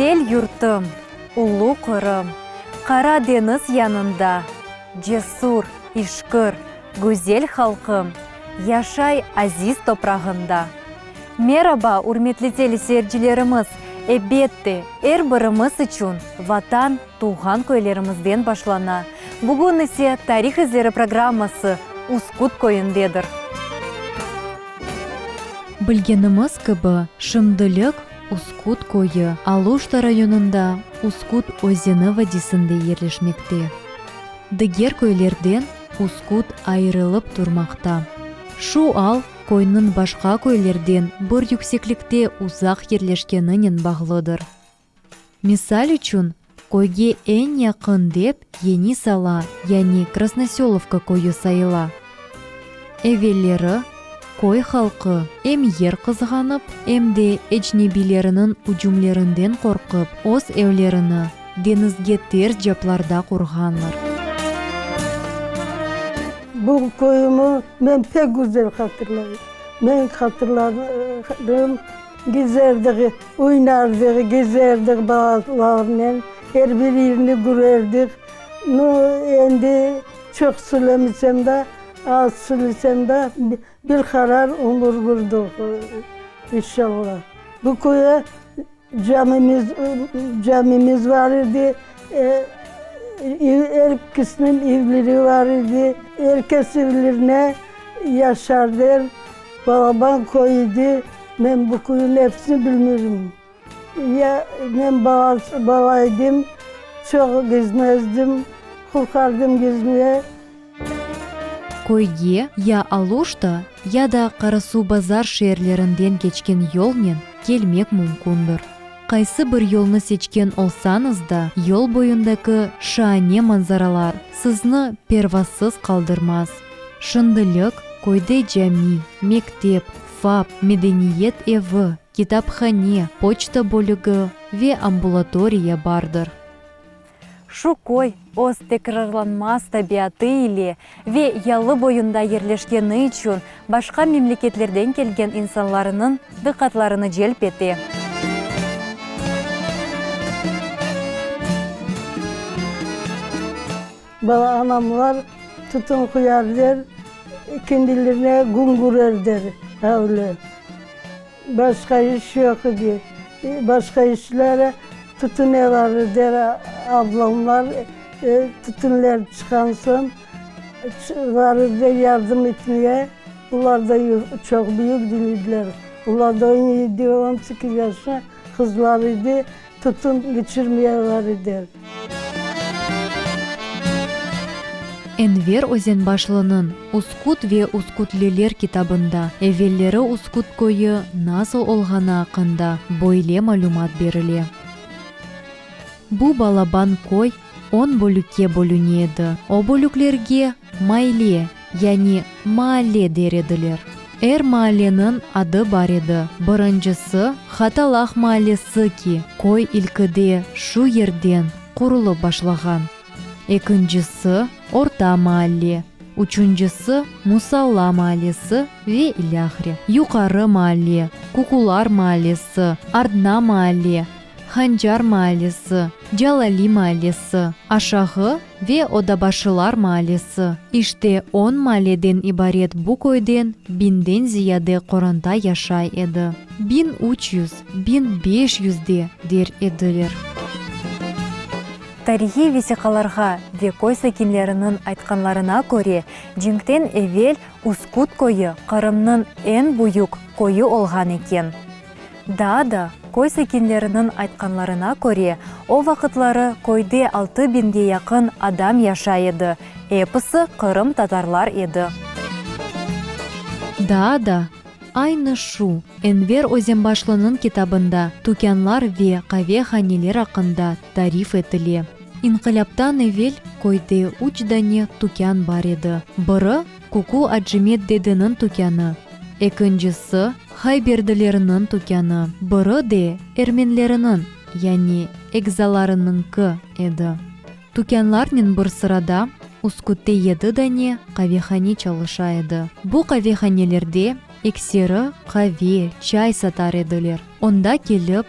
Güzel yurtum, ulu Qırım, Qara deñiz yanında, Cesur, işkir, güzel halqım Yaşay aziz toprağında. Meraba, ürmetli teleseyircilerimiz! Ebette, er birimiz içün Vatan tuvğan köylerimizden başlana. Bugün ise Tarih izleri programması Uskut köyündedir. Bilgenimiz kibi, şimdilik Uskut köyü Aluşta rayonında Uskut özeni vadisinde yerleşmekte. Diger köylerden Uskut ayırılıp turmaqta. Şu al köyniñ başqa köylerden bir yükseklikte uzaq yerleşkeninen bağlıdır. Misal içün, köyge eñ yaqın dep Yeni Sala, yani Krasnosölovka köyü sayıla. Evelleri köy halqı em yer qızğanıp, em de ecnebiyleriniñ ücümlerinden qorqıp, öz evlerini deñizge ters caplarda qurğanlar. Bu köyümi men pek güzel hatırlayım. Men hatırlarım, gezerdik, oynardık, gezerdik balalarnen, er bir yerni körerdik. Nu, endi çoq söylemesem de, az söylesem de, bir qarar ömür kördik, inşallah. Bu köye Camimiz, camimiz bar edi, er kisniñ evleri bar edi, er kes evlerine yaşardı, balaban köy edi, men bu köyniñ episini bilmeyim. Ya men bala edim, çoq gezmezdim, qorqardım gezmeye. Köyge ya Aluşta, ya da Qarasuvbazar şeerlerinden keçken yolnen kelmek mümkündir. Qaysı bir yolnı seçken olsañız da, yol boyundaki şaane manzaralar sizni pervasız qaldırmaz. Şimdilik köyde cami, mektep, FAP, medeniyet evi, kitaphane, poçta bölügi ve ambulatoriya bardır. Şu köy öz tekrarlanmaz tabiatı ile ve yalı boyunda yerleşkeni içün başqa memleketlerden kelgen insanlarınıñ diqqatlarını celp ete. Bala anamlar tütün quyarlar, kendilerine kün körerler öyle. Başqa iş yoq idi. Başqa işleri tütüne var der ablamlar, tütünler çıqqan soñ var idi yardım etmege. Olar da çoq büyük değil ediler. Olar da on yedi, 18 yaşında qızlar idi, tütün geçirmeye var idiler. Enver Özenbaşlınıñ Uskut ve uskutliler kitabında evelleri Uskut köyü nasıl olğanı aqqında böyle malümat berile, Bu balaban köy on bölükke bölüne edi. O bölüklerge mayle, yani maalle der ediler. Er maalleniñ adı bar edi. Birincisi, Hatalah maallesi ki, köy ilkide şu yerden qurulıp başlağan. Ekincisi, Orta maalle, üçüncisi, Musalla maallesi ve ilâhre. Yuqarı maalle, Kukular maallesi, Ardna maalle, Hancar maallesi, Calali maallesi, Aşağı ve Odabaşılar maallesi. İşte, on maalleden ibaret bu köyden biñden ziyade qoranta yaşay edi. 1300, 1500 de der ediler. Tarihiy vesiqalarğa ve köy sakinleriniñ aytqanlarına köre, cenkten evel Uskut köyü Qırımnıñ eñ büyük köyü olğan eken. Daa da, köy sakinleriniñ aytqanlarına köre, o vaqıtları köyde altı biñge yaqın adam yaşay edi, episi qırımtatarlar edi. Daa da, aynı şu Enver Özenbaşlınıñ kitabında tükânlar ve qavehaneler aqqında tarif etile. İnqilâptan evel köyde üç dane tükân bar edi, biri, Kuku Acimet dedeniñ tükânı, ekincisi, Hayberdilerniñ tükânı, biri de ermenleriniñ, yani egzalarınıñki edi. Tükânlarnen bir sırada Üskütte yedi dane qavehane çalışa edi. Bu qavehanelerde ekseri qave, çay satar ediler. Onda kelip.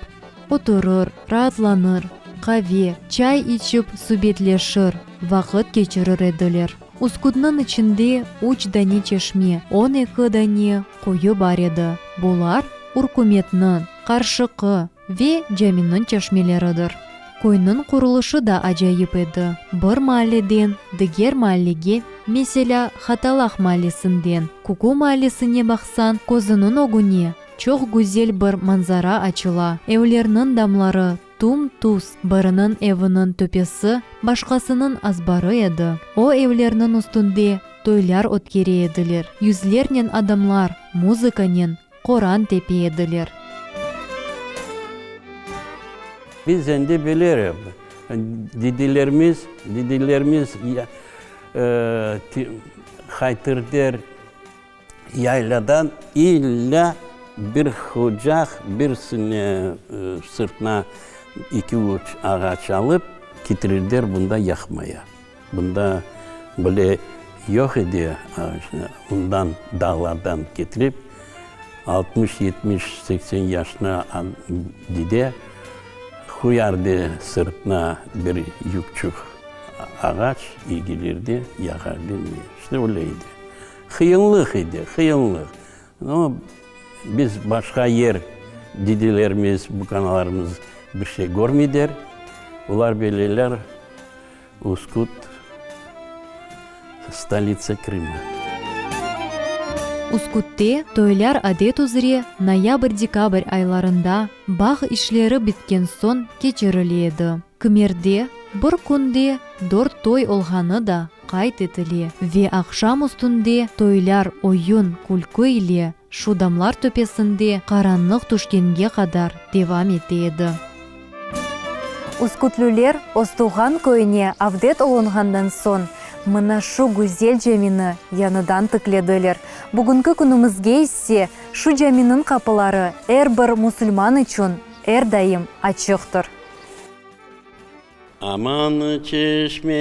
Oturır, raatlanır, qave, çay içip subetleşir, vaqıt keçirir ediler. Uskutnıñ içinde üç dane çeşme, 12 dane quyu bar edi. Bular Urkumetniñ, Qarşıqı ve caminiñ çeşmeleridir. Köyniñ qurulışı da acayip edi. Bir maalleden diger maallege, meselâ, Hatalaq maallesinden Kuku maallesine baqsañ, közüniñ ögüne çoq güzel bir manzara açıla, evlerniñ damları tüm-tüz, biriniñ eviniñ töpesi başqasınıñ azbarı edi. O evlerniñ üstünde toylar ötkere ediler, yüzlernen adamlar muzıkanen qoran tepe ediler. Biz endi biliriz, didilerimiz, didilerimiz qaytırder yayladan illa bir hucaq, bir sine sırtına iki-üç ağaç alıp ketirirder bunda yaqmaya. Bunda bile yoq edi, ondan dağlardan ketirip, 60, 70, 80 yaşına dide qoyardı sırtına bir yükçük ağaç, egilirdi, yaqardı. İşte öyle edi. Qıyınlıq edi, qıyınlıq. No, biz başqa yer, didelerimiz, bukanalarımız bir şey körmeyler. Olar bileler. Uskut, stolitsa Krıma. Uskutte toylar adet üzre noyabr-dekabr aylarında, bağ işleri bitken soñ keçirile edi. Kimerde bir künde dört toy olğanı da qayd etile ve aqşam üstünde toylar oyun, külkü ile şu damlar töpesinde qaranlıq tüşkenge qadar devam ete edi. Uskutlüler Oztuğan köyüne avdet olunğandan soñ, mına şu güzel camini yañıdan tiklediler. Bugünki künümizge ise şu caminiñ qapıları er bir musulman içün er daim açıqtır. Aman çeşme,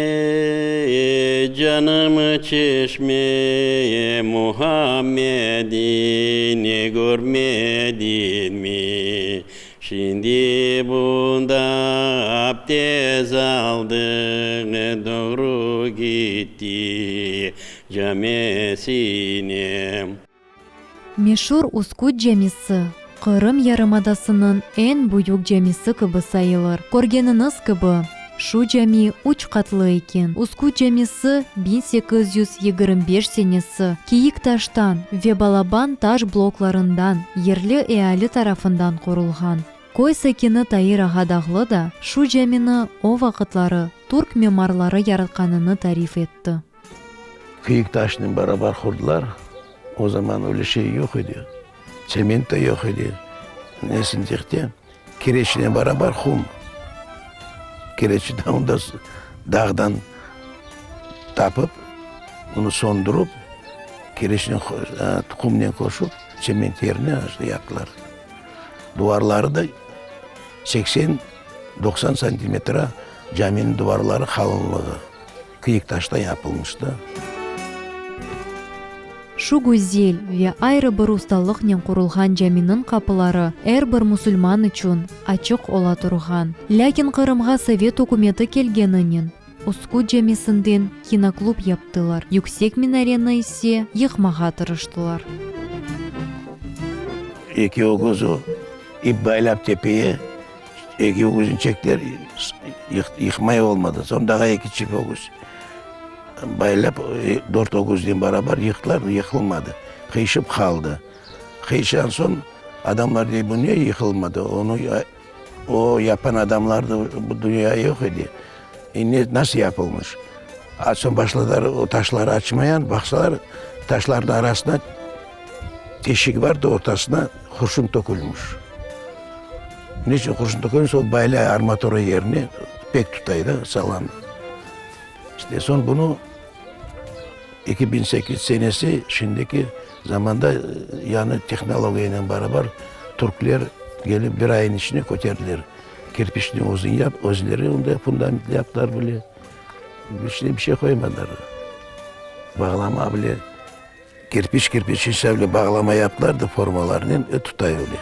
canım çeşme, Muhammedini körmedin mi? Şimdi bunda abdest aldı, doğru gitti camisine. Meşur Uskut camisi, Qırım yarımadasınıñ eñ büyük camisi kibi sayılır. Körgeniñiz kibi, şu cami üç qatlı eken. Uskut camisi 1825 senesi kiyik taştan ve balaban taş bloklarından yerli eali tarafından qurulğan. Köy sakini Tair ağa Dağlı da şu camini o vaqıtları türk mimarları yaratqanını tarif etti. Kıyık taşnen barabar qurdılar. O zaman öyle şey yoq edi. Tsement de yoq edi. Nesin tehte kireçnen barabar qum. Kireçni de onda dağdan tapıp, onı söndürip, kireçnen qumnen qoşıp, tsement yerine yaptılar. Duvarları da 80, 90 santimetre caminiñ duvarları qalınlığı. Kıyıq taştan yapılmıştı. Şu güzel ve ayrı bir ustalıqnen qurulğan caminiñ qapıları er bir musulman içün açıq ola turğan. Lâkin Qırımğa sovet ükümeti kelgeninen Uskut camisinden kinoklub yaptılar, yüksek minareni ise yıqmağa tırıştılar. Eki ögüzü ip baylap tepeye Eki ögüzni çektiler, yıqmay olmadı. Soñ daha eki çift ögüz baylap, dört ögüznen beraber yıqtılar, yıqılmadı. Qıyışıp qaldı. Qıyışqan soñ adamlar dey, bu ne yıqılmadı? Onı o yapan adamlar da bu dünyada yoq edi. E ne, nasıl yapılmış? A soñ başladılar o taşları açmayan, baqsalar, taşlarnıñ arasına teşik bar da, ortasına qurşun tökülmiş. Ne içün qurşun tökülmiş? O baylay armatura yerine pek tutay da, sağlam. İşte soñ bunı 2008 senesi şimdiki zamanda yañı tehnologiyanen beraber türkler kelip bir ayın içinde köterdiler. Kirpiçni özüñ yap, özleri onda fundament yaptılar bile. İçine bir şey qoymadılar. Bağlama bile, kirpiç kirpiç esabile bağlama yaptılar da formalarnen, e tutay öyle.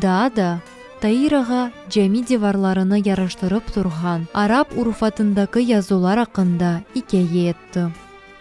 Daa da Tair ağa cami divarlarını yaraştırıp turğan arap urufatındaki yazular aqqında ikâye etti.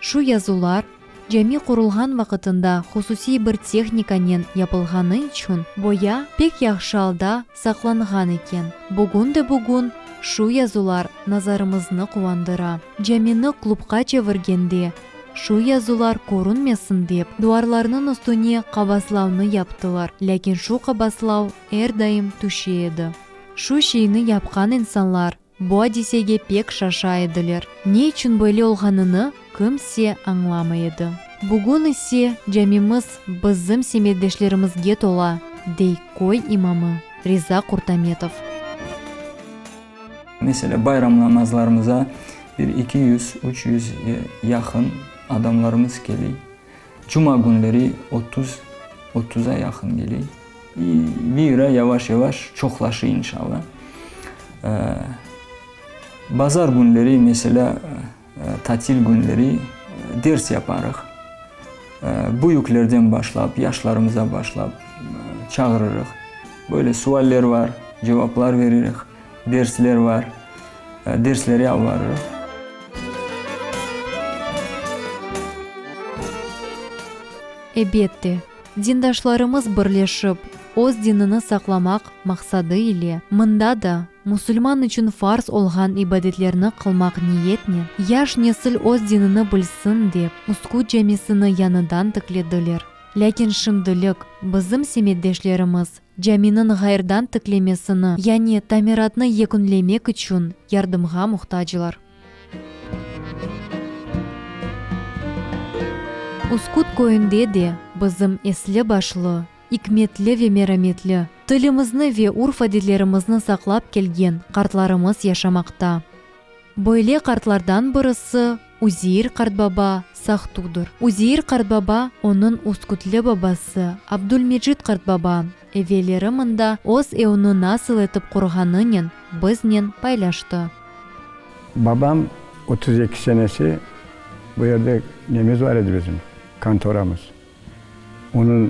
Şu yazular cami qurulğan vaqıtında hususiy bir tehnikanen yapılğanı içün boya pek yahşı alda saqlanğan eken. Bugün de bugün şu yazular nazarımıznı quvandıra. Camini klubqa çevirgende, şu yazular körünmesin dep, duvarlarnıñ üstüne qabaslavnı yaptılar, lâkin şu qabaslav er daim tüşe edi. Şu şeyni yapqan insanlar bu adisege pek şaşa ediler. Ne içün böyle olğanını kimse añlamay edi. Bugün ise camimiz bizim semetdeşlerimizge tola, dey köy imamı Riza Qurtametov. Meselâ, bayram namazlarımıza bir 200, 300 yaqın adamlarımız keliy. Cuma künleri 30, otuza yaqın keliy. Vira yavaş-yavaş çoqlaşıy inşalla. Bazar künleri, meselâ, tatil künleri ders yaparıq. Büyüklerden başlap, yaşlarımıza başlap çağırırıq. Böyle sualler var, cevaplar veririk, dersler var, dersleri alıp barırıq. Ebette, dindaşlarımız birleşip, öz dinini saqlamaq maqsadı ile mında da musulman içün farz olğan ibadetlerni qılmaq niyetnen, yaş nesil öz dinini bilsin dep, Uskut camisini yañıdan tiklediler. Lâkin şimdilik bizim semetdeşlerimiz caminiñ ğayrıdan tiklemesini, yani tamiratnı yekünlemek içün yardımğa muhtaclar. Uskut köyünde de bizim esli-başlı, ikmetli ve merametli, tilimizni ve urf-adetlerimizni saqlap kelgen qartlarımız yaşamaqta. Böyle qartlardan birisi Üzeir qartbaba Sahtudır. Üzeir qartbaba onıñ Uskutlı babası Abdülmecit qartbaba evelleri mında öz evini nasıl etip qurğanınen biznen paylaştı. Babam 32 senesi bu yerde nemiz var edi bizim, kontoramız. Onıñ,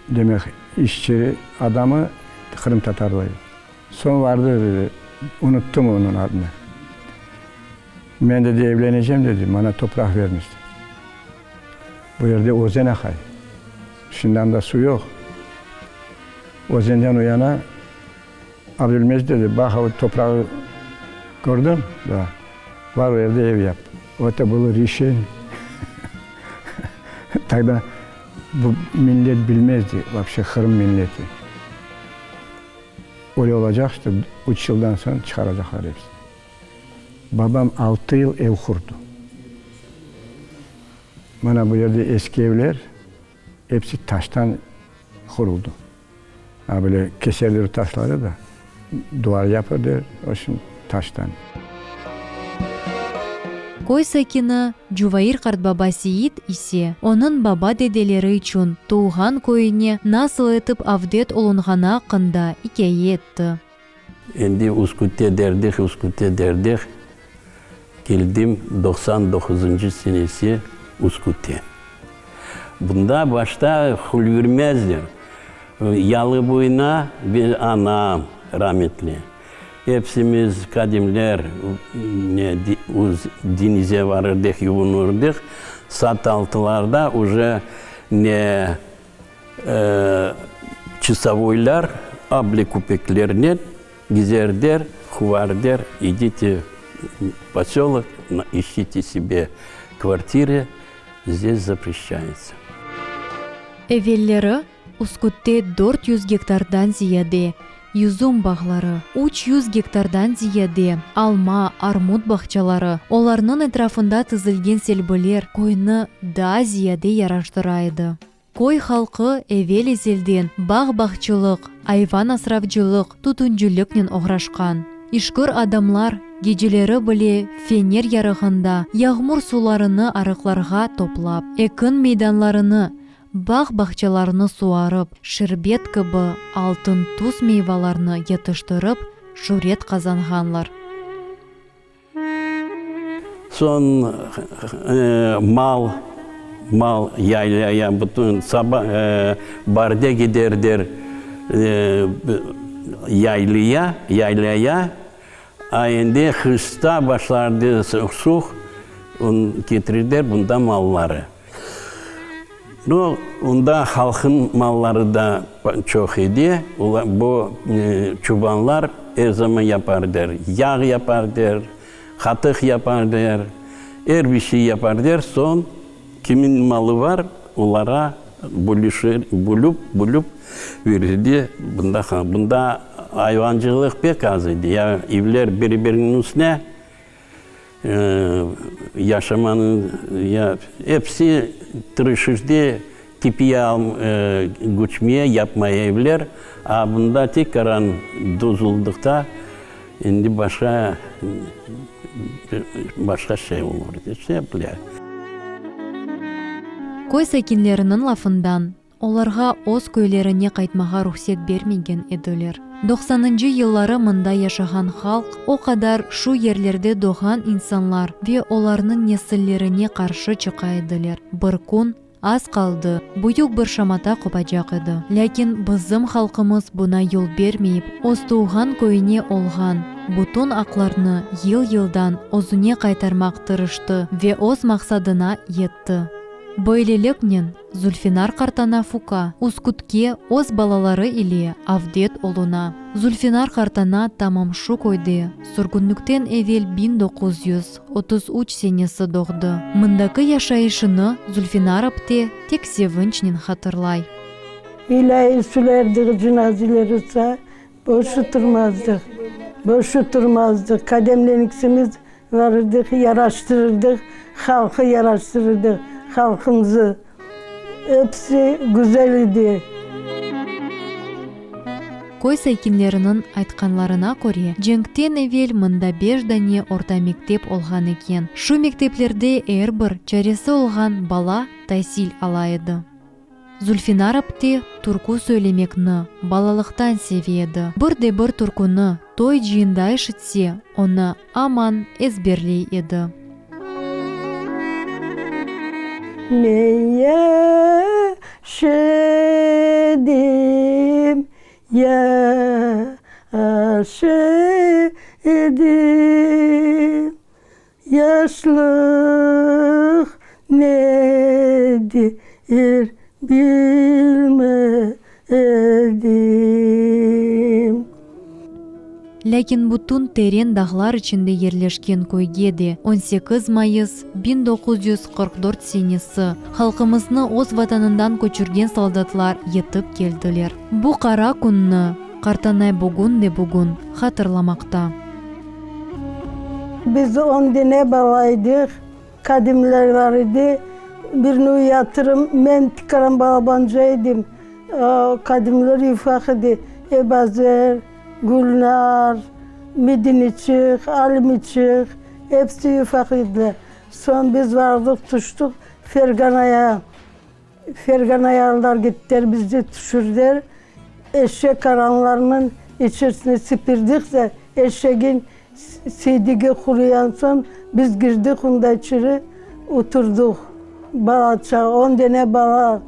demek, işçi adamı qırımtatarlı edi. Soñ vardı, dedi, unuttım onıñ adını. Men, dedi, evlenecem, dedi, maña topraq beriniz, dedi. Bu yerde özen aqay. Şimdi anda suv yoq. Özenden o yana Abdülmecit dedi, baq, o toprağı kördiñ? Da. Bar o yerde ev yap. Eto bylo reşeniye. Togda bu millet bilmezdi, voobşe Qırım milleti. Öyle olacaq işte, üç yıldan soñ çıqaracaqlar episini. Babam altı yıl ev qurdı. Mana bu yerde eski evler, episi taştan quruldı. A böyle keserler taşları da, duvar yapırdı, o içün taştan. Köy sakini Cuvair qartbaba Seyit ise onıñ baba-dedeleri içün tuvğan köyüne nasıl etip avdet olunğanı aqqında ikâye etti. Endi Üskütte derdik, Üskütte derdik, keldim 99-ncı senesi Üskütte. Bunda başta hülgürmezler. Yalıboyuna bir anam rametli, epsimiz kadimler ne denize varırdıq, yuvunırdıq. Saat altılarda uje ne Çasovoylar able köpeklernen gezerder, quvarder, idite v posölok, ищите себе kvartirı, zdes zapreşçayetsâ. Evelleri Üskütte 400 gektardan ziyade yüzüm bağları, 300 gektardan ziyade alma, armut bağçaları, olarnıñ etrafında tizilgen selbiler köyni daa ziyade yaraştıra edi. Köy halqı evel-ezelden bağ-bağçılıq, ayvan asravcılıq, tütünciliknen oğraşqan. İşkir adamlar geceleri bile fener yarığında yağmur sularını arıqlarğa toplap, ekin meydanlarını, bağ-bağçalarını suvarıp, şerbet kibi altın tüs meyvalarnı yetiştirip, şüret qazanğanlar. Soñ mal, mal yaylaya bütün saba barde giderler. Yaylıya, yaylaya, a endi qışta başlardı suv, ketirirler bunda malları. No, onda halqın malları da çoq edi, bu çobanlar er zaman yapar der, yağ yapar der, qatıq yapar der, er bir şey yapar der, soñ Kimin malı var, olara bölüşir, bölüp, bölüp verirdi. Bunda, bunda ayvancılıq pek az edi. Ya evler biri-biriniñ üstüne yaşamanıñ, ya episi tırışırdı tepeye köçmeye, yapmaya evler. A bunda tekaran duzuldıqta endi başqa. Başqa şey olur, dep bile. Köy sakinleriniñ lafından, olarğa öz köylerine qaytmağa ruhset bermegen ediler. Doqsanıncı yılları mında yaşağan halq o qadar şu yerlerde doğğan insanlar ve olarnıñ nesillerine qarşı çıqa ediler. Bir kün Az qaldı, büyük bir şamata qopacaq edi. Lâkin bizim halqımız buna yol bermeyip, öz tuvğan köyüne olğan bütün aqlarnı yıl-yıldan özüne qaytarmaq tırıştı ve öz maqsadına yetti. Böyleliknen, Zülfinar qartana Fuka Üskütke öz balaları ile avdet oluna. Zülfinar qartana tamam şu köyde sürgünlikten evel 1933 senesi doğdı. Mındaki yaşayışını Zülfinar apte tek sevinçnen hatırlay. İlâiy sülerdik cinazeler olsa, boş oturmazdıq, boş oturmazdıq, qademleniksimiz varırdıq, yaraştırırdıq, halqı yaraştırırdıq, halqımızı. Episi güzel edi. Köy sakinleriniñ aytqanlarına köre, cenkten evel mında beş dane orta mektep olğan eken. Şu mekteplerde er bir çaresi olğan bala tasil ala edi. Zülfinar apte türkü söylemekni balalıqtan seve edi. Bir de bir türküni toy-cıyında eşitse, onı aman ezberley edi. Men yaş edim, yaş edim, Yaşlıq nedir bilmedim. Lâkin bütün teren dağlar içinde yerleşken köyge de 18 mayıs 1944 senesi halqımıznı öz vatanından köçürgen soldatlar yetip keldiler. Bu qara künni qartanay bugün de bugün hatırlamaqta. Biz on dene bala edik, qadimler bar edi. Birini uyatırım, men tikaran balabanca edim. Qadimler yufaq edi. Ebazer, Gülnar, Mediniçik, Alimiçik, episi yufaq ediler. Soñ biz vardıq, tüştik Ferganaya. Ferganayalılar gittiler, bizni tüşürdiler. Eşek aranlarınıñ içerisine sipirdik de, eşegin siydigi quruyan soñ, biz girdik onda içeri, oturdıq. Bala-çağa, on dene bala.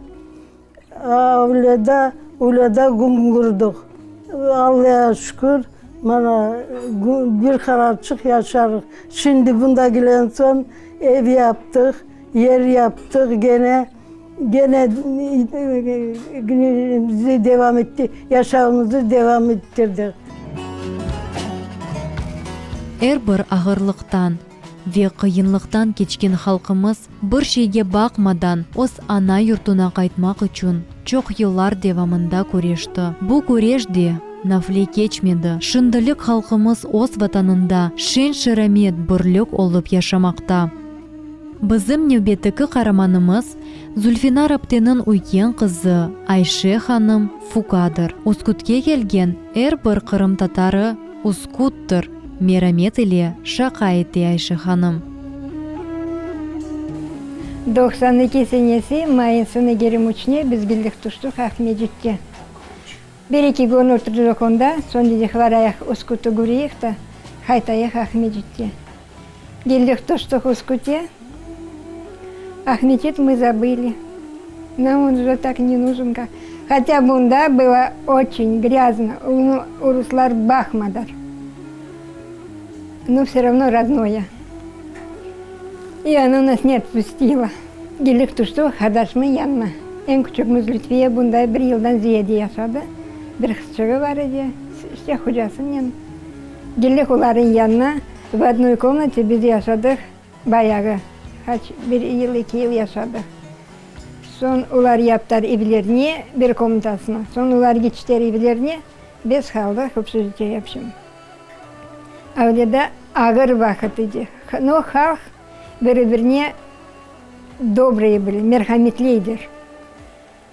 Avlâda, ulâda kün kördik. Allağa şükür, mana, bir qararçıq yaşarıq. Şimdi bunda kelgen soñ ev yaptıq. Yer yaptıq gene, gene günümüzü devam etti, yaşavımızı devam ettirdik. Er bir ağırlıqtan ve qıyınlıqtan keçken halqımız bir şeyge baqmadan öz ana yurtuna qaytmaq içün çoq yıllar devamında küreşti. Bu küreş de nafle keçmedi. Şimdilik halqımız öz Vatanında şen-şeramet birlik olıp yaşamaqta. Bizim nevbetteki qaramanımız, Zülfinar apteniñ üyken qızı Ayşe hanım Fukadır. Üskütke kelgen er bir qırımtatarı Üsküttır, meramet ile şaqa ete Ayşe hanım. 92 senesi mayısın 23-ne biz keldik tüştük Aqmescitke. Bir-eki kün oturdıq onda, soñ dedik varayıq Üskütü köreyik da, qaytayıq Aqmescitke. Keldik tüştik Üsküte, Aqmeçit mı zabıli, nam on uje tak ne nujın, kak. Хотя bunda было очень грязно, onı uruslar baqmadılar. Но все равно родное. И оно нас не отпустило. Keldik tüştik qardaşımnıñ yanına. Eñ küçükimiz Lütfiye bunda bir yıldan ziyade yaşadı. Bir qızçığı bar edi, işte hocasınen. Keldik olarnıñ yanına, в одной комнате biz yaşadıq bayağı, qaç, bir yıl, eki yıl yaşadıq. Soñ olar yaptılar evlerine bir komnatasını, soñ olar keçtiler evlerine, biz qaldıq общежитие в общем. Öyle de ağır vaqıt edi. No halq biri-birine dobrıy были, merhametli ediler.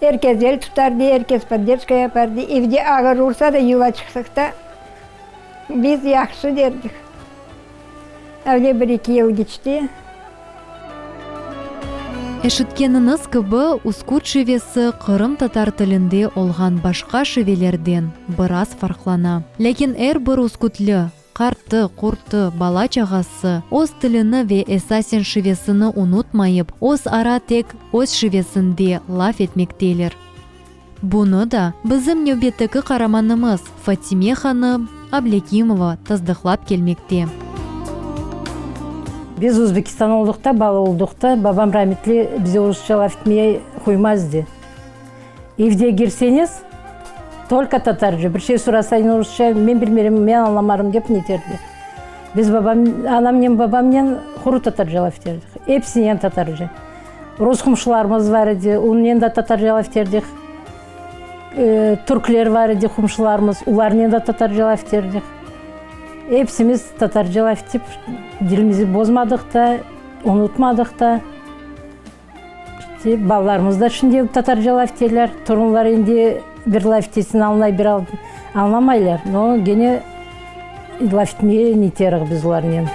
Er kes el tutardı, er kes podderjka yapardı. Evde ağır ursa da yola çıqsaq da, biz yahşı derdik. Öyle bir-eki yıl keçti. Eşitkeniñiz kibi, Uskut şivesi qırımtatar tilinde olğan başqa şivelerden biraz farqlana. Lâkin er bir uskutlı, qartı, qurtı, bala-çağası, öz tilini ve esasen şivesini unutmayıp, öz ara tek öz şivesinde laf etmekteler. Bunı da bizim nevbetteki qaramanımız Fatime hanım Ablâkimova tasdıqlap kelmekte. Biz Özbekistan olduqta, bala olduqta, babam rametli bize rusça laf etmeye qoymazdı. Evde kirseñiz, tolko tatarca, bir şey sorasañ rusça, men bilmerim, men añlamarım dep neterdi. Biz babam, anamnen, babamnen quru tatarca laf eterdik, episinen tatarca. Rus qomşularımız bar edi, onnen de tatarca laf eterdik. Türkler bar edi qomşularımız, olarnen de tatarca laf eterdik. Epsimiz tatarca laf etip, dilimizi bozmadıq da, unutmadıq da. İşte balalarımız da şimdi tatarca laf eterler. Torunlar endi bir laf etesin añlay, bir añlamaylar. No, gene laf etmege neteriq biz olarnen.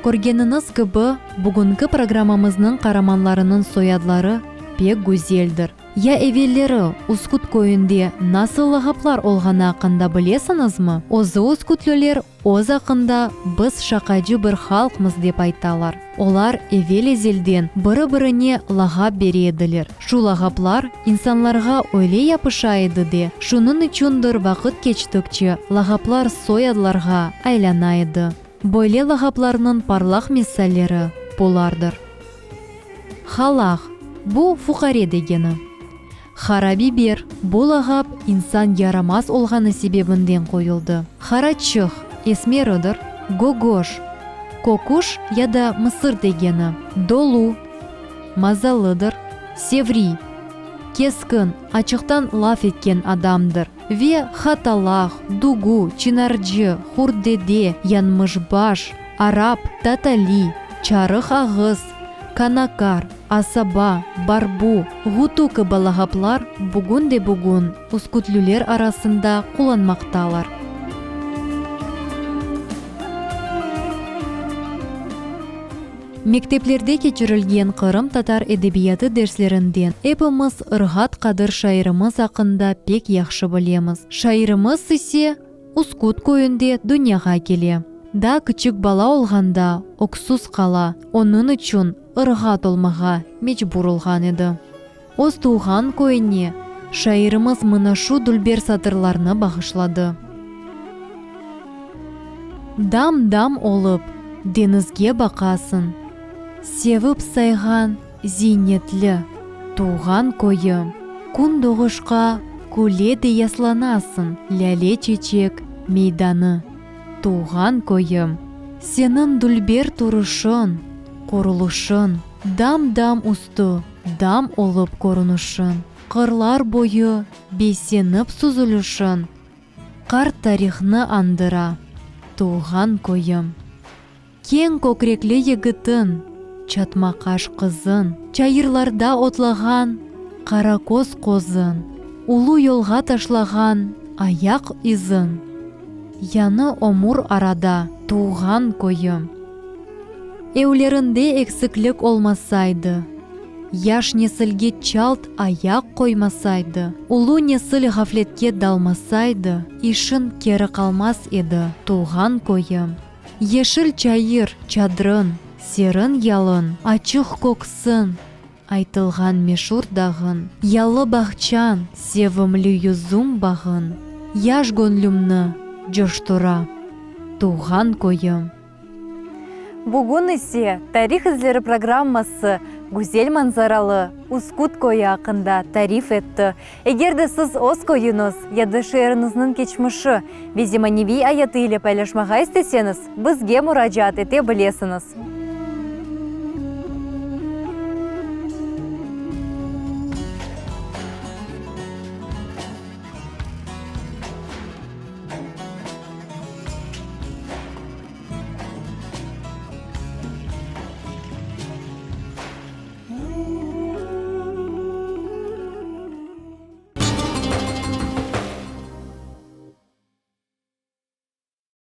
Körgeniñiz kibi, bugünki programmamıznıñ qaramanlarınıñ soyadları pek güzeldir. Ya evelleri Uskut köyünde nasıl lağaplar olğanı aqqında bilesiñizmi? Özü uskutluler öz aqqında biz şaqacı bir halqmız dep aytalar. Olar evel-ezelden biri-birine lağap bere ediler. Şu lağaplar insanlarğa öyle yapışa edi de, şunıñ içündir vaqıt keçtikçe lağaplar soyadlarğa aylana edi. Böyle lağaplarnıñ parlaq misalleri bulardır. Halaq, bu fuqare degeni. Harabiber, bu lağap insan yaramaz olğanı sebebinden qoyuldı. Haraçıq, esmeridir. Gogoş, köküş ya da mısır degeni. Dolu, mazalıdır. Sevri, keskin, açıqtan laf etken adamdır. Ve Hatalaq, Dugu, Çınarcı, Hurtdede, Yanmışbaş, Arap, Tatali, Çarıq ağız, Kanakar, Asaba, Barbu, Ğutu kibi lağaplar bugün de bugün üskütlüler arasında qullanmaqtalar. Mekteplerde keçirilgen qırımtatar edebiyatı derslerinden epimiz Irğat Qadır şairimiz aqqında pek yahşı bilemiz. Şairimiz ise Uskut köyünde dünyağa kele. Daa kiçik bala olğanda öksüz qala, onıñ içün ırğat olmağa mecbur olğan edi. Öz tuvğan köyüne şairimiz mına şu dülber satırlarnı bağışladı. Dam-dam olıp deñizge baqasıñ, Sevip sayğan ziynetli tuvğan köyüm. Kün doğuşqa küle de yaslanasıñ, Lâle çeçek meydanı, tuvğan köyüm. Seniñ dülber turuşıñ, quruluşıñ, Dam-dam üstü dam olıp körünüşiñ, Qırlar boyu besenip süzülüşiñ, Qart tarihnı añdıra, tuvğan köyüm. Keñ kökrekli yigitiñ, çatma qaş qızıñ, Çayırlarda otlağan qaraköz qozıñ, Ulu yolğa taşlağan ayaq iziñ, Yañı ömür arada, tuvğan köyüm. Evlerinde eksiklik olmasaydı, yaş nesilge çalt ayaq qoymasaydı, ulu nesil ğafletke dalmasaydı, işiñ keri qalmaz edi, tuvğan köyüm. Yeşil çayır, çadırıñ, serin yalıñ, açıq köksiñ. aytılğan meşur dağıñ, Yalı bağçañ, sevimli yüzüm bağıñ, Yaş göñlümni coştura, tuvğan köyüm. Bugün ise Tarih izleri programması güzel manzaralı Üsküt köyü aqqında tarif etti. Eger de siz öz köyüñiz ya da şeeriñizniñ keçmişi ve zemaneviy ayatı ile paylaşmağa isteseñiz, bizge muracaat ete bilesiñiz.